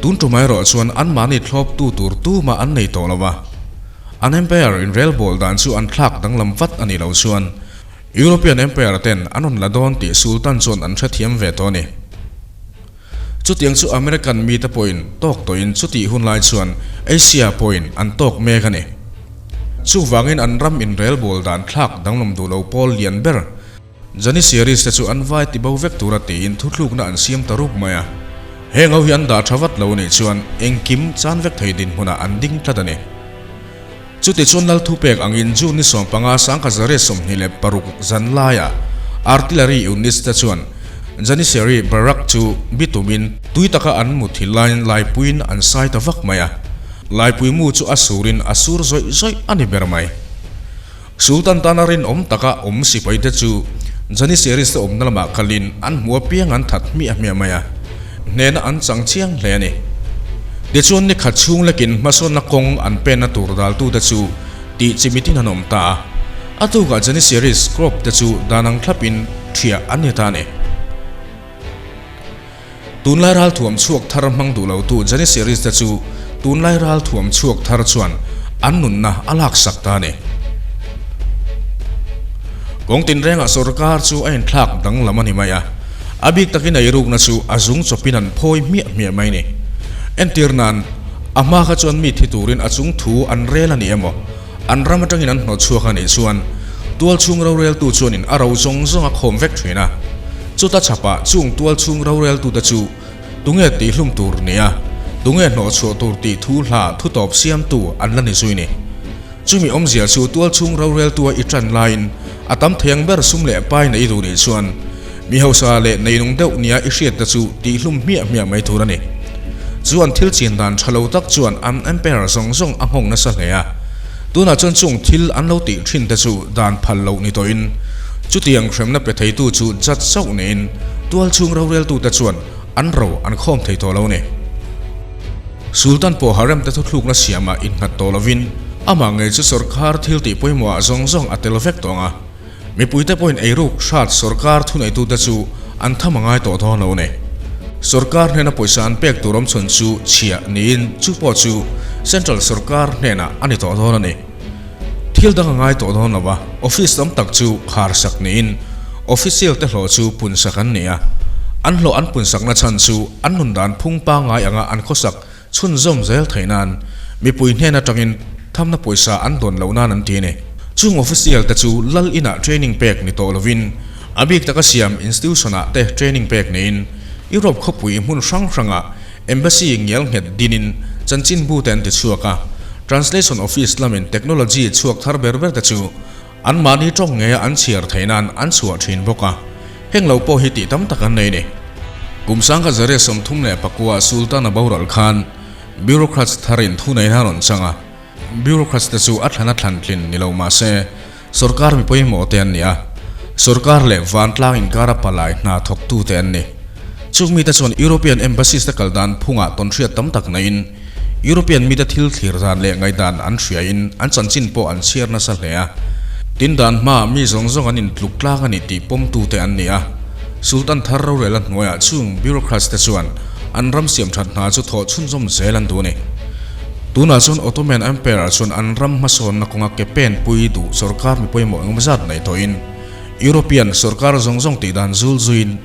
Tun tum erawh chuan anmahni thlawptu tur tumah an nei tawh lo va. An Empire inrelbawl dan chu an thlak danglam vat a nih loh chuan European Empire ten an rawn la dawn tih Sultan chuan an hrethiam ve tawh a ni. Chutiang chu American mite pawhin tawk tawhin chutih hun lai chuan Asia pawhin an tawk mek a ni. Chuvangin an ram inrelbawl dan thlak danglam duh lo pawl lian ber Janissaries te chu an vai tibo vek tura tiin thuthlukna an siam ta rup mai a. Heng ho hi an dah tha vat lo anih chuan engkim chan vek thei dinhmunah an ding tlat a ni. Chutichuan Lal thupek angin June ni 15 1926 zan laiah Artillery units te chuan Janissary Barrack chu bitumin tui taka an mut hi laiin laipuiin an sai ta vak mai a, laipui mu chu a surin a sur zawih zawih a ni ber mai. Sultan tana rinawm taka awm sipai te chu Janissaries te awmna lamah kalin an hmu apiang an that hmiah hmiah mai a, hnehna an chang chiang hle a ni. Tichuan ni khat chhung lekin hmasawnna kawng an penna tur daltute chu tih chimitin an awm ta a, a tukah Janissaries Corps te chu dan ang thlapin thiah an ni ta a ni. Tunlai ralthuam chhuak thar hmang duh lotu Janissaries te chu tunlai ralthuam chhuak thar chuan an nunna a laksak ta a ni. Kawng tinrengah sorkar chu a inthlak danglam a ni mai a, a bik takin eirukna chu a zung chawpin an phawi hmiah hmiah mai a ni. Entir nan, a hma kha chuan mi thi turin a chung thu an rel a ni emaw, an ram atangin an hnawt chhuak a nih chuan tualchhung roreltu chuanin a ro zawng zawng a khawm vek thin a. Chuta chhapah chung tualchhung roreltute chu tunge tihhlum tur nia, tunge hnawhchhuah tur tih thu hla thutawp siamtu an la ni zui ni. Chumi awmzia chu tualchhung roreltua i tan laiin a tam thei ang ber sum leh pai nei duh nih chuan mi hausa leh neinung deuh nia i hriatte chu tihhlum hmiah hmiah mai tur a ni. Chu an thil chin dan tha lo tak chuan an empire zawng zawng a nghawng nasa hle a. Tunah chuan chung thil an lo tih thin te chu dan phal loh ni tawhin Chutiang hremna pe theitu chu judge chauh niin tualchhung roreltute chuan an ro an khawm thei tawh lo a ni. Sultan pawh harem te thuthlukna siamah innghat tawh lovin amah ngei chu sorkar thil tih pawimawhah zawng zawng a tel vek tawh ang a, mipuite pawhin eiruk hrat sorkar thuneitute chu an tham a ngai tawh dawn lo a ni. Sorkar hnena pawisa an pek tur awmchhawn chu chhiah niin chu pawh chu Central sorkar hnenah a ni tawh dawn a ni. Thil dang a ngai tawh dawn lo a, office tam tak chu khar sak niin official te hlawh chu pun sak an ni a. An hlawh an pun sakna chhan chu an nun dan phung pangngai anga an khawsak chhunzawm zel theih nan mipui hnen atangin thamna pawisa an dawn loh nan an ti a ni. Chung official te chu lal inah training pek ni tawh lovin a bik taka siam institution ah te training pek niin Europe khawpui hmun hrang hrangah Embassy ngial nghet dinin chanchinbu te an ti chhuak a, Translation Office lamin technology chhuak thar ber ber te chu anmahni tawng ngeia an chhiar theih nan an chhuah thin bawk a, heng lo pawh hi tih tam tak an nei ni. Kum sangkhat zariat 39 ah Sultan a boral khan Bureaucrats tharin thuneihna a rawn chang a, Bureaucrats te chu a thlan a thlan tlin ni lo mah se sorkar mi pawimawh te an ni a, sorkar leh vantlang inkara palai hna thawktu te an ni. Chung mite chuan European Embassies te kal dan phungah tawnhriat tam tak naiin European mite thil thlir dan leh ngaihdan an hriain an chanchin pawh an chhiar nasa hle a. Tin dan hmaah mi zawng zawng an intluk tlang a ni tih pawmtu te an ni a. Sultan thar rorela hnuaiah chung bureaucrats te chuan an ram siamthat hna chu thawh chhunzawm zel an duh a ni. Tunah chuan Ottoman Empire chuan an ram hmasawnna kawnga ke pen pui duh sorkar mi pawimawh engemaw zat nei tawhin European sorkar zawng zawng tih dan zul zuiin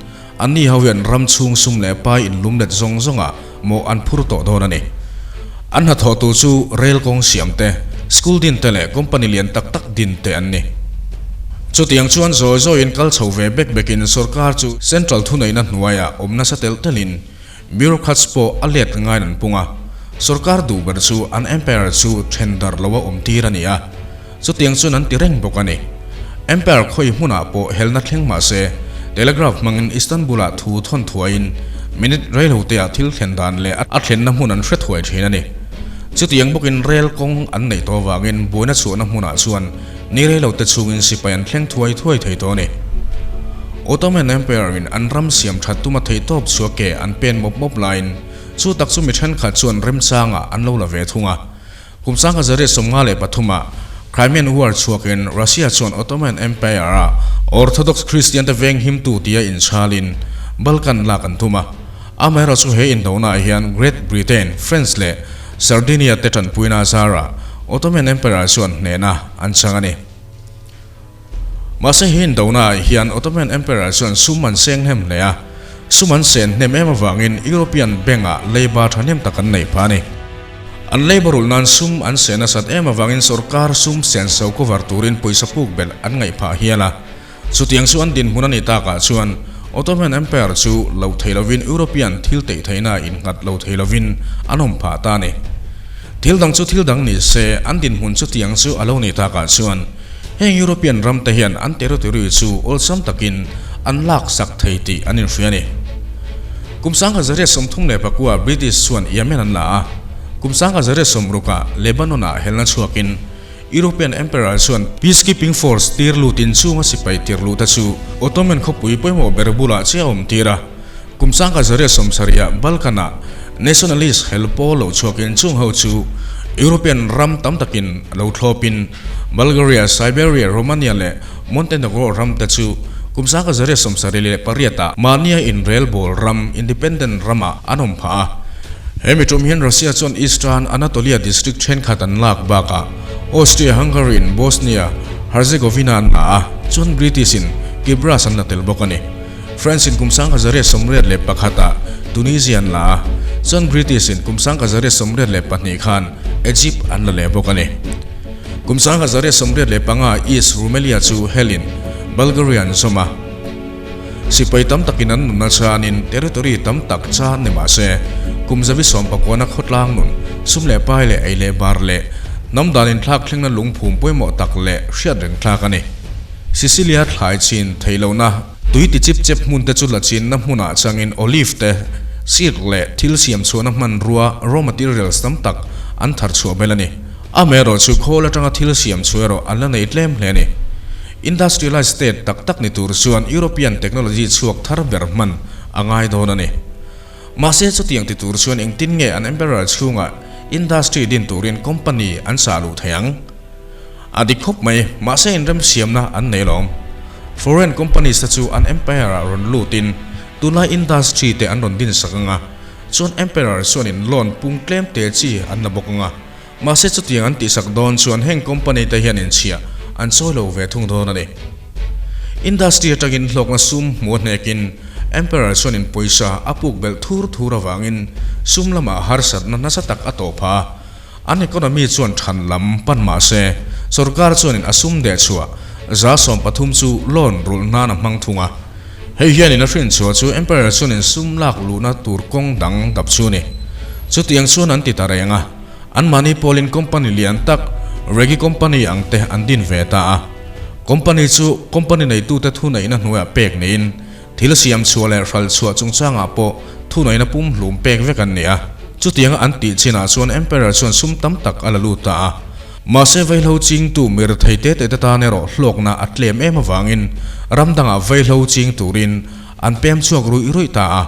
anni ho hian ram chhung sum leh pai inlum let zawng zawngah mawh an phur tawh dawn a ni. An hnathawhtu chu rail kawng siam te, school din te leh company lian tak tak din te an ni. Chutiang chuan zawi zawiin kal chho ve bek bekin sorkar chu central thuneihna hnuaiah awm nasa telh telhin Bureaucrats pawh a let ngaiin an pung a, sorkar duh ber chu an empire chu then dar loa awm tir a ni a, chutiang chuan an ti reng bawk a ni. Empire khawi hmunah pawh helna thleng mah se, telegraph hmangin Istanbul-ah thu thawn thuaiin minute reiloteah thil thlen dan leh a thlenna hmun an hre thuai thin a ni. Chutiang bawkin rel kawng an neih tawh avangin buaina chhuahna hmunah chuan Ni rei lo te chhungin sipai an thleng thuai thuai thei tawh a ni. Ottoman Empire in an ram siam that tuma theih tawp chua ke an pen mawp mawp laiin chu tak chu mi thenkhat chuan remchangah an lo la ve thung a. Kum sangha zariat 53 ah Crimean War chhuakin Russia chuan Ottoman Empire a Orthodox Christian te veng himtu tia inchhalin Balkan lak an tum a. Amaherawhchu chu he indona ah hian Great Britain, France leh Sardinia te tanpuina zarah Ottoman Emperor chuan hnehna an chang a ni. Mahse he indona ah hian Ottoman Emperor chuan sum an seng hnem hle a, sum an sen hnem em avangin European bank ah leiba thahnem tak an nei pha a ni. An leiba rulh nan sum an seh nasat em avangin sorkar sum senso cover turin pawisa puk belh an ngaih phah hial a. Chutiang chu an dinhmun a nih takah chuan Ottoman Empire chu lo thei lovin European thil teih theihna innghat lo thei lovin an awm phah ta a ni. Thil dang chu thil dang ni se, an dinhmun chutiang chu a lo nih takah chuan heng European ram te hian an territory chu awlsam takin an lak sak thei tih an inhria a ni. Kum 1939 British chuan Yemen an la a, kum 1960 Lebanon-ah helna chhuakin European Emperor chuan Peacekeeping Force tir lutin chunga sipai tir luhte chu Ottoman khawpui pawimawh ber bulah chiah a awm tir a. Kum 1970-ah Balkan-ah Nationalist hel pawl lo chhuakin chung ho chu European ram tam takin lo thlawpin Bulgaria, Siberia, Romania leh Montenegro ram te chu kum 1978-ah mahnia inrelbawl ram, independent ramah an awm phah a. He mi tum hian Russia chuan Eastern Anatolia district thenkhat an lak bakah Austria-Hungary in Bosnia Herzegovina an la a, chuan British in Kibras an la tel bawk a ni. France in kum 1981 ah Tunisia an la a, chuan British in kum 1982 khan Egypt an la leh bawk a ni. Kum 1985 East Rumelia chu helin Bulgaria an zawm a. Sipai tam takin an nunna chanin territory tam tak chan ni mah se, kum zavi sawmpakuana khawtlang nun, sum leh pai leh ei leh bar leh hnam dan inthlak thlengna lungphum pawimawh tak leh hriat reng thlak a ni. Sicilia thlai chin theih lohna, tui ti chip chep hmun te chu la chinna hmunah changin olive te, silk leh thil siam chhuahna hmanrua, raw materials, tam tak an thar chhuah belh a ni. Amaherawhchu khawl atanga thil siam chhuah erawh an la nei tlem hle a ni. Industrialized state tak tak ni tur chuan European technology chhuak thar ber hman a ngai dawn a ni. Mahse chutiang ti tur chuan engtin nge an emperor chhungah industry din turin company an sah luh thei ang? A dik khawp mai, mahse inremsiamna an nei lawm. Foreign companies te chu an empire ah rawn lutin tunlai industry te an rawn din sak anga, chuan emperor chuanin loan pung tlem te chi an la bawk anga. Mahse chutiang an tihsak dawn chuan heng company te hian inchhia an chawi lo ve thung dawn a ni. Industry atangin hlawkna sum hmu a hnekin Emperor chuanin pawisa a puk belh thur thur avangin sum lamah harsatna nasa tak a tawh phah a. An economy chuan than lam pan mahse sorkar chuanin a sum dehchhuah 13% chu loan rulh nan a hmang thung a. Hei hianin a hrinchhuah chu Emperor chuanin sum lak luhna tur kawng dang dap chu a ni. Chutiang chuan an ti ta reng a, anmahni pawlin company lian tak Reggie Company ang te an din ve ta a. Company chu company neitute thuneihna hnuaiah pek niin thil siam chhuah leh hral chhuah chungchangah pawh thuneihna pumhlum pek vek an ni a. Chutianga an tih chinah chuan Emperor chuan sum tam tak a la lut ta a. Mahse vaihlo chingtu mir thei te te te tan erawh hlawkna a tlem em avangin ram dangah vaihlo ching turin an pem chhuak ruih ruih ta a.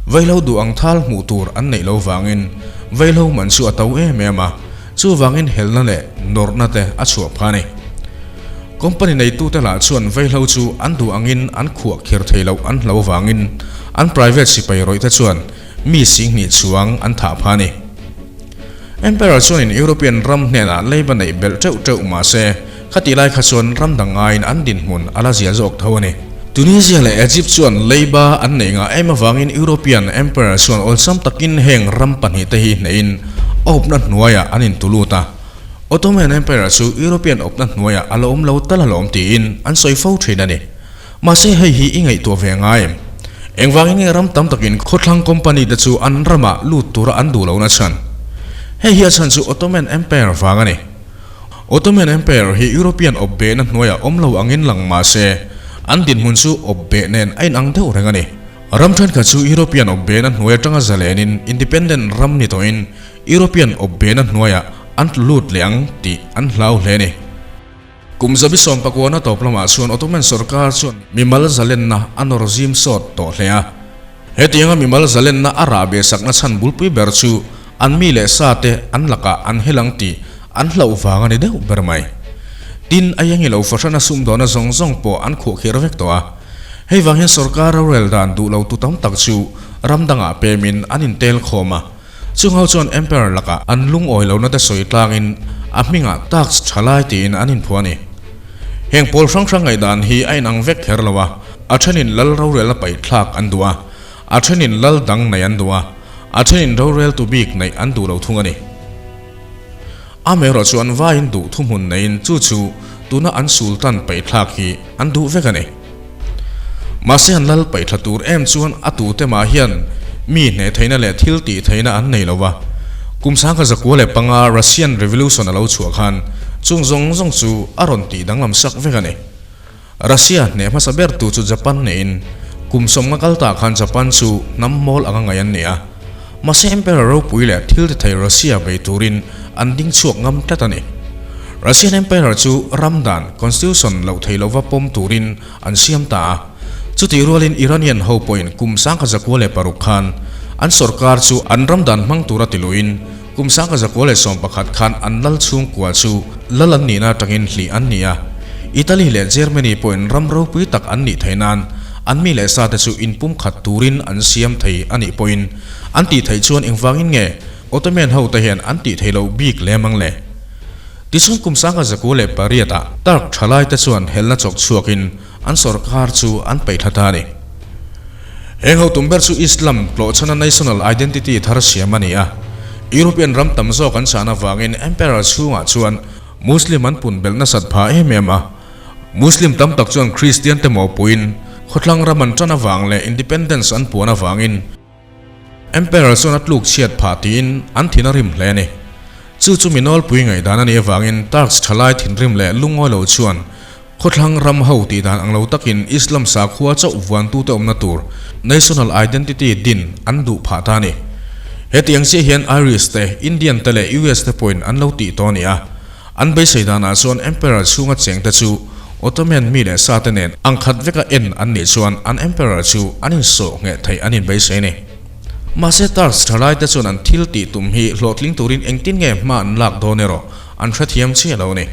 Vaihlo duh ang thal hmuh tur an neih lo vangin vaihlo man chu a to em em a, chuvangin helna leh nawrhna te a chhuah phah a ni. Company neitute lah chuan vaihlo chu an duh angin an khuah khir thei loh an hlo vangin an private sipai rawih te chuan mi singhnih chuang an thah phah a ni. Emperor chuanin European ram hnenah leiba neih belh teuh teuh mah se, khatih lai kha chuan ram dang ngaiin an dinhmun a la zia zawk tho a ni. Tunisia leh Egypt chuan leiba an neih ngah em avangin European Emperor chuan awlsam takin heng ram pahnihte hi hnehin a awpna hnuaiah an intulut a. Ottoman Emperor chu European awpna hnuaiah a la awm lo tal alawm tiin an sawi fo thin a ni. Mahse hei hi i ngaihtuah ve ngai em? Engvangin nge ram tam takin khawthlang company te chu an ramah lut tura an duh lohna chhan? Hei hi a chhan chu Ottoman Empire vang a ni. Ottoman Empire hi European awp behna hnuaiah awm lo angin lang mahse an dinhmun chu awp beh nen a inang deuh reng a ni. Ram thenkhat chu European awp behna hnuai atanga zalenin independent ram ni tawhin European awp behna hnuaiah an tlu lut leh ang tih an hlau hle a ni. Kum 19 na tawp lamah chuan Ottoman sorkar chuan mimal zalenna a nawr zim sawt tawh hle a. Hetianga mimal zalenna a rah beh sakna chhan bulpui ber chu an mi leh sa te an lakah an hel ang tih an hlauh vang a ni deuh ber mai. Tin, a engi lo fahrana sumdawhna zawng zawng pawh an khuahkhir vek tawh a. Hei vang hian sorkar rorel dan duh lo tu tam tak chu ram dangah pemin an intel khawm a. Chungho chuan Emperor lakah an lungawi lohna te sawi tlangin a hmingah Turks tha lai tiin an inphuah a ni. Heng pawl hrang hrang ngaihdan hi a inang vek kher lo a, a thenin lal rorelna paih thlak an duh a, a thenin lal dang neih an duh a, a thenin roreltu bik neih an duh lo thung a ni. Amaherawh chu an vaiin duh thuhmun neiin chu chu tuna an sultan paih thlak hi an duh vek a ni. Mahse an lal paih thla tur em chuan a tute mah hian mi hneh theihna leh thil tih theihna an nei lo va. Kum 1905 Russian Revolution a lo chhuah khan chung zawng zawng chu a rawn tih danglam sak vek a ni. Russia hneh hmasa ber tu chu Japan neiin kum 50 kal tah khan Japan chu hnam mawl anga ngaih an ni a. Mahse Emperor ropui leh thil ti thei Russia bei turin an ding chhuak ngam tlat a ni. Russian Emperor chu ram dan, constitution, loh thei lova pawm turin an siam ta a. Chutih rualin Iranian ho pawhin kum 1906 khan an sorkar chu an ram dan hmang tura ti luhin kum 1911 khan an lal chhungkua chu lal an nihna atangin hlih an ni a. Italy leh Germany pawhin ram ropui tak an nih theih nan an mi leh sate chu inpumkhat turin an siam thei a nih pawhin an tih theih chuan engvangin nge Ottoman ho te hian an tih theih loh bik lem ang le? Tichuan kum 1908 ah Turk thalai te chuan helna chawk chhuakin an sorkar chu an peih thla ta a ni. Heng ho tum ber chu Islam tlawhchhana national identity thar siam a ni a. European ram tam zawk an chhan avangin Emperor chhungah chuan Muslim an pun belh nasat phah em em a. Muslim tam tak chuan Kristian te mawhpuiin khawthlang ram an tan avang leh independence an puan avangin Emperor chuan a tluk chhiat phah tiin an thin a rim hle a ni. Chu chu mi nawlpui ngaihdan a nih avangin Turks thalai thinrim leh lungawi lo chuan khawthlang ram ho tih dan ang lo takin Islam sakhua chauh vuantute awmna tur national identity din an duh phah ta a ni. Hetiang chiah hian Irish te, Indian te leh US te pawhin an lo tih tawh a ni a. An beisei danah chuan Emperor chhunga chengte chu Ottoman mi leh sa te nen ang khat veka en an nih chuan an emperor chu an insawh ngheh theih an inbeisei a ni. Mahse Turks thalai te chuan an thil tih tum hi hlawhtling turin engtin nge hma an lak dawn erawh an hrethiam chiah lo a ni.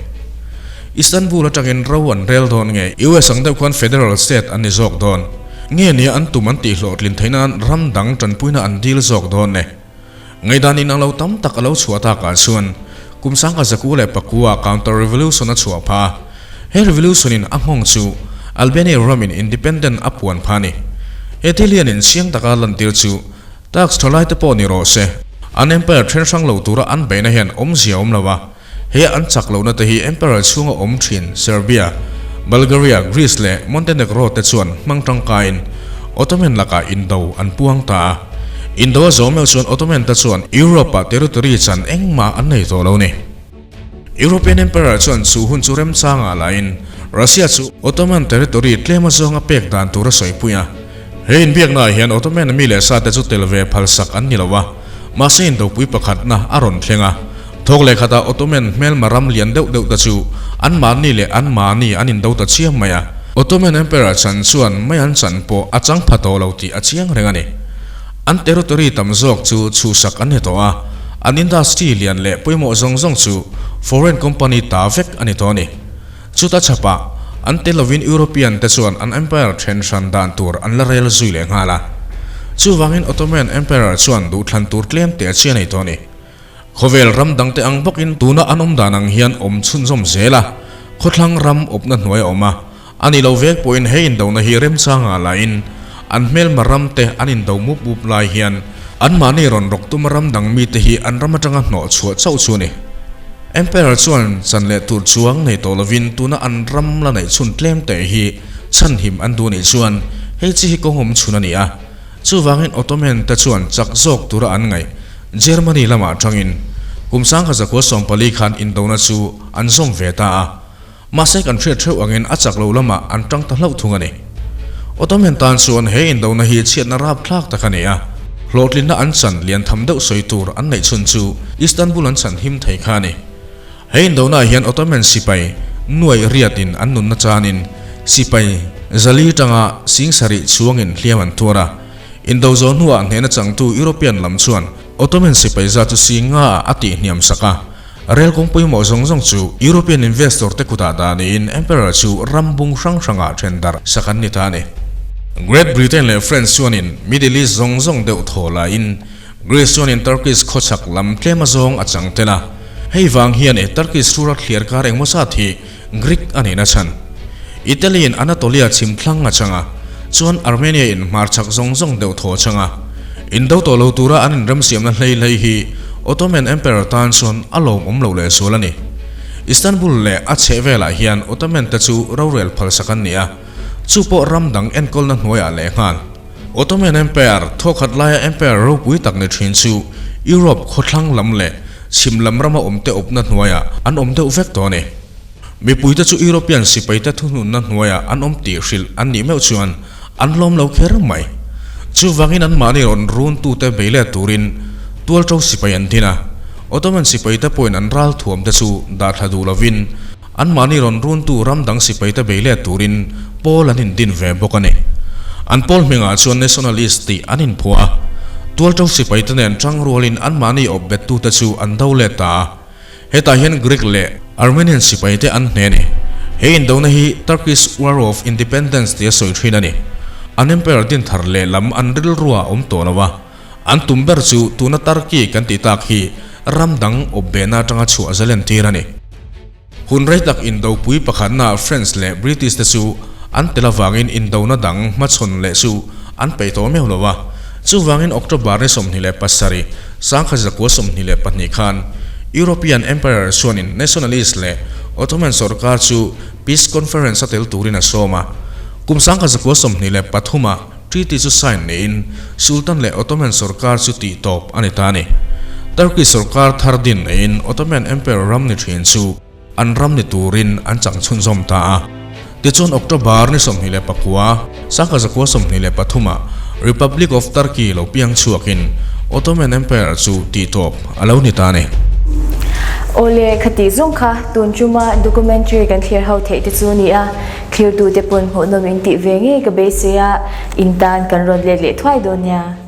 Istanbul atangin ro an rel dawn nge US ang deuh khuan federal state an ni zawk dawn nge nia an tum an tih hlawhtlin theih nan ram dang tanpuina an dil zawk dawn e. Ngaihdan inang lo tam tak a lo chhuah takah chuan kum sangka zaku leh pakua counter revolution a chhuah phah a, he revolution in a nghawng chu Albania ramin independent a puan phah a ni. He thil hian in chiang taka lantir chu Turks thalai te pawh ni rawh se, an empire then hrang lo tura an beihna hian awmzia a awm lo a, he an chak lohna te hi empire chhunga awm thin Serbia, Bulgaria, Greece leh Montenegro te chuan hmang tangkaiin Ottoman lakah indo an puang ta a. Indo a zawh meuh chuan Ottoman te chuan Europe-ah territory chan engmah an nei tawh lo ni. European Emperor chuan chu hun chu remchangah lahin Russia chu Ottoman territory tlem azawnga pek dan tur a sawipui a. He inbiaknaah hian Ottoman mi leh sate chu tel ve phalsak an ni lo a, mahse indopui pakhatna a rawn thleng a. Thawk leh khatah Ottoman hmelma ram lian deuh deuh te chu anmahni leh anmahni an indo ta chiam mai a. Ottoman Emperor chan chuan mai an chan pawh a chang pha tawh lo tih a chiang reng a ni. An territory tam zawk chu chhuhsak an ni tawh a, an industry lian leh pawimawh zawng zawng chu foreign company ta vek a ni tawh a ni. Chuta chhapah, an tel lovin European te chuan an empire then hran dan tur an la rel zui leh nghal a. Chuvangin Ottoman Emperor chuan duhthlan tur tlem te a chian ei tawh a ni. Khawvel ram dangte ang bawkin tuna an awm dan ang hian awm chhunzawm zel a, khawthlang ram awpna hnuai a awm a, a ni lo vek pawhin he indona hi remchangah lahin an hmelma ramte an indo mup mup lai hian anmahni rawn rawk tuma ram dang mite hi an ram atanga hnawh chhuah chauh chu a ni. Emperor chuan chan leh tur chuang nei tawh lovin tuna an ram la neih chhun tlem teh hi chhanhim an duh nih chuan hei chi hi kawng awm chhun a ni a, Chuvangin Ottoman te chuan chak zawk tura an ngaih Germany lamah atangin kum sangkhat zakua 14 khan indona chu an zawm ve ta a, mahse kan hriat theuh angin a chak lo lamah an tang ta hlauh thung a ni. Ottoman tan chuan he indona hi chhiatna rapthlak tak a ni a, hlawhtlinna an chan lian tham deuh sawi tur an neih chhun chu Istanbul an chan him thei kha a ni. He indona hian Ottoman sipai nuaih riatin an nunna chanin sipai zali tanga sing sarih chhuangin hliam an tuar a. Indo zawh hnuah hnehna changtu European lam chuan Ottoman sipai za chu sing ngaah a tihhniam sak a. Rel kawng pawimawh zawng zawng chu European investor te kutah dah niin Emperor chu ram bung hrang hrangah then darh sak an ni ta a ni. Great Britain leh France chuanin Middle East zawng zawng deuh thaw laiin Greece chuanin Turkish khawchhak lam tlem azawng a chang tel a, hei vang hian e Turkish rura thliar kar engmaw zat hi Greek a nihna chhan. Italy in Anatolia chhim thlang a chang a, chuan Armenia in hmarchhak zawng zawng deuh thaw a chang a. Indo tawh lo tura an inremsiamna hlei hlei hi Ottoman Emperor tan chuan a lawmawm loh leh zual a ni. Istanbul leh a chhehvelah hian Ottoman te chu rorel phalsak an ni a, chu pawh ram dang enkawlna hnuaiah lehnghal. Ottoman Empire thawkhat laia empire ropui tak ni thin chu Europe khawthlang lam leh chhim lam rama awmte awpna hnuaiah an awm deuh vek tawh a ni. Mipuite chu European sipaite thuhnunna hnuaiah an awm tih hrilh an nih meuh chuan an lawm lo kher mai. Chuvangin anmahni rawn runtute bei let turin tualṭo sipai an din a. Ottoman sipaite pawhin an ralthuamte chu dahthla duh lovin Anmahni rawn runtu ram dang sipaite bei let turin pawl an indin ve bawk a ni. An pawl hmingah chuan Nationalist tih an inphuah a, tualṭo sipaite nen ṭang rualin anmahni awp bettute chu an do let ta a. Hetah hian Greek leh Armenian sipaite an hne a ni. He indona hi Turkish War of Independence tia sawi ṭhin a ni. An empire din thar lehlam an rilruah a awm tawh lo a. An tum ber chu tuna Turkey kan tih tak hi ram dang awp behna atanga chhuah zalen tir a ni. Hun rei tak indopui pakhatnaah French leh British te chu an tel avangin indona dang hmachhawn leh chu an peih tawh meuh lo a. Chuvangin October ni 27, 1922 khan European Emperor chuanin Nationalist leh Ottoman sorkar chu Peace Conference a tel turin a sawm a. Kum 1923 ah Treaty chu sign niin Sultan leh Ottoman sorkar chu tih tawp a ni ta a ni. Turkey sorkar thar din neiin Ottoman Empire ram ni thin chu an ram ni turin an chang chhunzawm ta a. Tichuan October ni 29, 1923 ah Republic of Turkey lo piang chhuakin Ottoman Empire chu tih tawp a lo ni ta a ni. Awle, khati zawng kha tun tuma documentary kan thlir ho theih te chu nia, thlirtute pawn hmuhnawm in tih ve ngei ka beisei a, in tan kan rawn let leh thuai dawn nia.